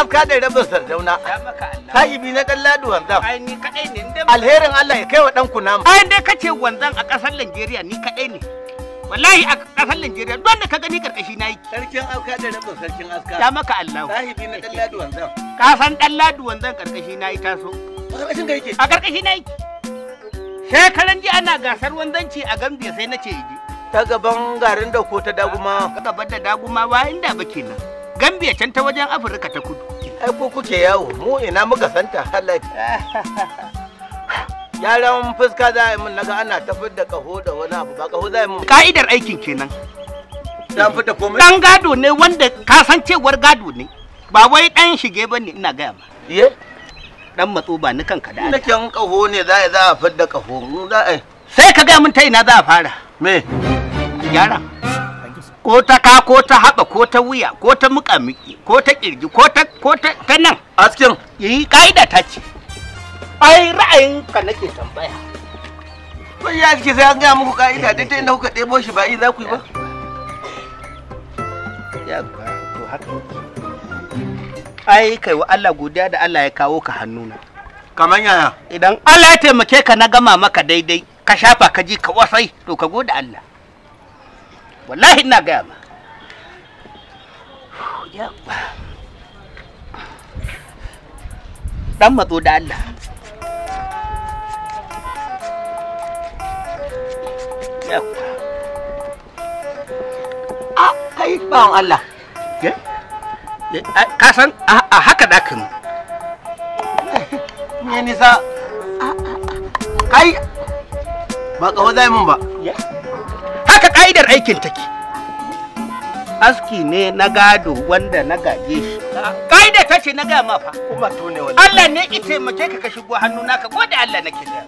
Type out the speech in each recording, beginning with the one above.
afka da rabin Sardauna. Ya maka Allah. Sahibi na dan Ladu wanzan. Ai ni kadai ne. Alherin Allah ya kai wa dan kunama. Ai dai kace wanzan a kasar Najeriya ni kadai ne. Wallahi a kasar Najeriya don da ka gani karkashi na yi. Sarkin afka da rabin sarkin aska. Ya maka Allah. Sahibi na dan Ladu wanzan. Ka san dan Ladu wanzan karkashi na yi taso. A karkashin ka yake? A karkashi na yi. Shekaran ji ana gasar wanzanci a Gambia sai na ce ije. Ta gaban garin da ko ta Daguma? Ta gaban da Daguma ba inda ba kenan. Gambia can ta wajen Afirka ta kudu. Ai ko kuke yawo mu ina muka santa Allah. Yaran fuska za a yi min naga ana tafar da kaho da wani abu ba kaho za a yi min. Ka'idar aikin kenan. Dan fita komai. Dan gado ne wanda ka san cewar gado ne. Ba wai dan shige bane ina gaya ma. Iye? Dan matso ba ni kanka da. Nake in kaho ne za a fidda kaho. Za a sai ka gaya min ta ina za a fara. Me? Gyara. Ko ta ka ko ta haɓa ko ta wuya ko ta muƙamuƙi ko ta ƙirji ko ta ta nan. Askin. Yi ka'ida ta ce. Ai ra'ayin ka nake tambaya. Kun ya aski sai an gaya muku ka'ida dai ta inda kuka ɗebo shi ba yi za ku yi ba. Ya to haka. Ai kai wa Allah godiya da Allah ya kawo ka hannuna. Kaman yaya? Idan Allah ya taimake ka na gama maka daidai ka shafa ka ji ka wasai to ka gode Allah. Wallahi ina gaya ma. Dan matso da Allah. A kai bawan Allah. Ka san a haka da ka mu. Me nisa? Kai ba kawo zai mun ba. Haka ka'idar aikin take. Aski ne na gado wanda na gaje shi. Ka'ida ta ce na gaya ma fa. Kuma to ne wallahi. Allah ne ya taimake ka ka shigo hannu naka gode Allah nake gaya.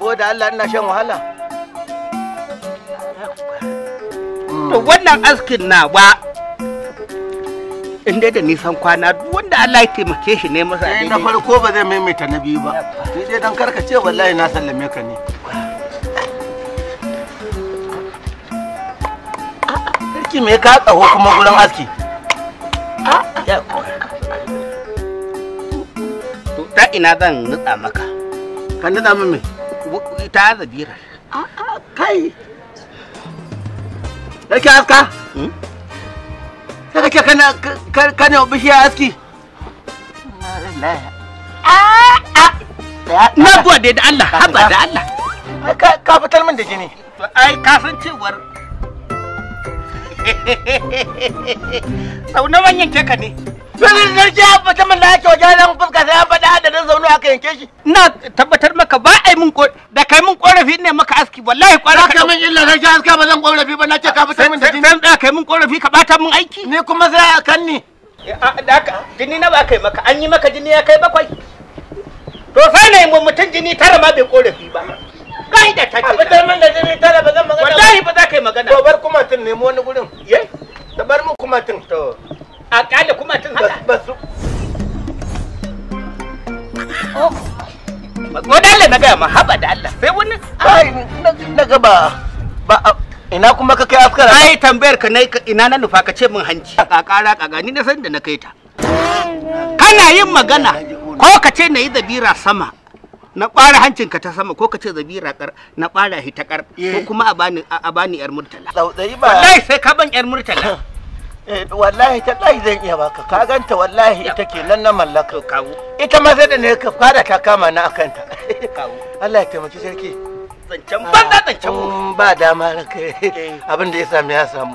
Gode Allah ina shan wahala. To wannan askin nawa in dai da nisan kwana duk wanda Allah ya taimake shi ne masa daidai. Na farko ba zai maimaita na biyu ba. Ni dai dan karkace wallahi na sallame ka ne. Sarki me ka tsaho kuma gurin aski? To ta ina zan nutsa maka? Ka nutsa min me? Ta zabira. Kai. Sarki aska? Sai kake kana bishiya aski? Na gode da Allah, haba da Allah. Ka fitar min da jini. Ai ka san cewar sau nawa yanke ka ne? Sarki ya fita min da ake wajen fuska sai an faɗa adadin zaune aka yanke shi. Ina tabbatar maka ba a yi min da kai min korafi ne maka aski wallahi kwara ka min illa sarki aska ba zan korafi ba na ce ka fitar min da jini. Sai da kai min korafi ka bata min aiki. Ni kuma sai a kan ni. Jini na ba kai maka an yi maka jini ya kai 7. To sai na yi mutum jini 9 ma bai korafi ba. Ka'ida ta ce. A fitar min da jini 9 ba zan magana. Wallahi ba za ka yi magana. To bar kumatun nemo wani gurin. Ye? Ta bar mu kumatun. To. A kyale kumatun haka. Basu. Wani Allah na gaya ma haba da Allah sai wani. Ai na ga ba ina kuma ka kai askara. Ai tambayar ka ina na nufa ka ce min hanci. Kakara kaga ni na san da na kai ta. Kana yin magana ko ka ce na yi zabira sama. Na ɓara hancinka ta sama ko ka ce zabira kar na ɓara shi ta kar ko kuma a bani yar murtala. Tsautsayi ba. Wallahi sai ka ban yar murtala. Wallahi tallahi zan iya baka ka ganta wallahi ita ke nan na mallaka. Kawo. Ita ma sai da ne ka fara ta kama na akan ta. Kawo. Allah ya taimaki sarki. Zancen banza zancen mu. Ba dama ranka abin da ya samu ya samu.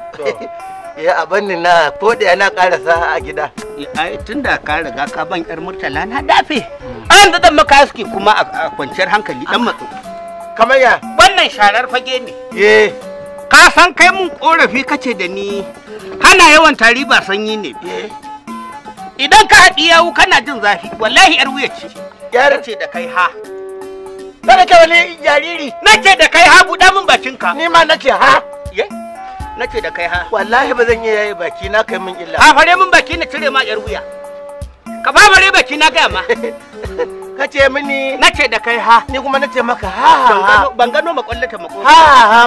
Ya abin ni na ko da yana karasa a gida. Ai tunda ka riga ka ban yar murtala na dafe. An da zan maka aski kuma a kwanciyar hankali dan matso. Kamar ya? Wannan sharar fage ne. Eh. Ka san kai mun korafi kace da ni kana yawan tari ba sanyi ne. Idan ka haɗi yawu kana jin zafi wallahi yar wuya ce. Yar ce da kai ha. Kada ka wani jariri. Nace da kai ha buɗa min bakinka. Ni ma nace ha. Ye? Nace da kai ha. Wallahi ba zan iya yayi baki na kai min illa. Ka fare min baki na cire ma yar wuya. Ka fare baki na gaya ma. Kace mini. Nace da kai ha. Ni kuma nace maka ha. Ban gano makwallata mako. Ha ha.